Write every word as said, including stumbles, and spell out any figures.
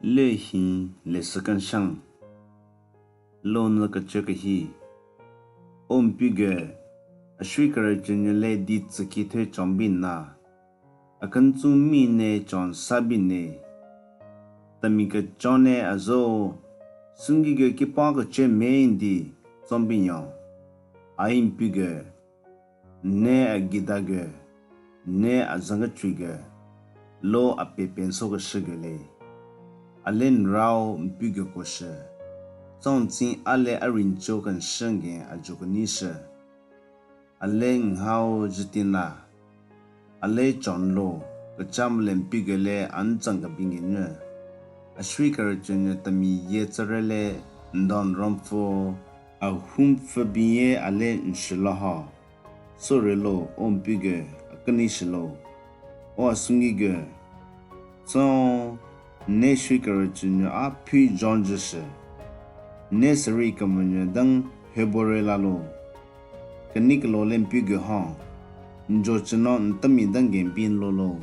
Lehin lesü kenshan. Lo nyü kechü kehi. O mpu ge, ashwi kerüchünyü le di tsü ki thü chonbin na. Akentsü mi ne chon sabin ne. Temi kechon ne azo, süngi ge kipa kechü me indi chonbin yo. Ai mpu ge, ne agida ge, ne azangachui ge, lo apepen so keshü ge le. Ale nrao mpu ge ko shü. Tsongtsin ale arincho kenshü ngen ajo keni shü. Ale nhao jitin la. Ale chon lo, kechamle mpu ge le antsang kebin genyü. Ashwi kerüchünyü temi ye tsüre le ndon ronpfü, ahunpfü bin ye ale nshü lo ho. Sorry lo, o mpu ge, akeni shü lo. O asüngi ge, tso, ne shwi kerüchünyü a phi jonjü shü. Ne seri kemenyü dang hebore la lo. Keni kelo le mpu ge ho. Njo chüno ntemi dang gen bin lo lo.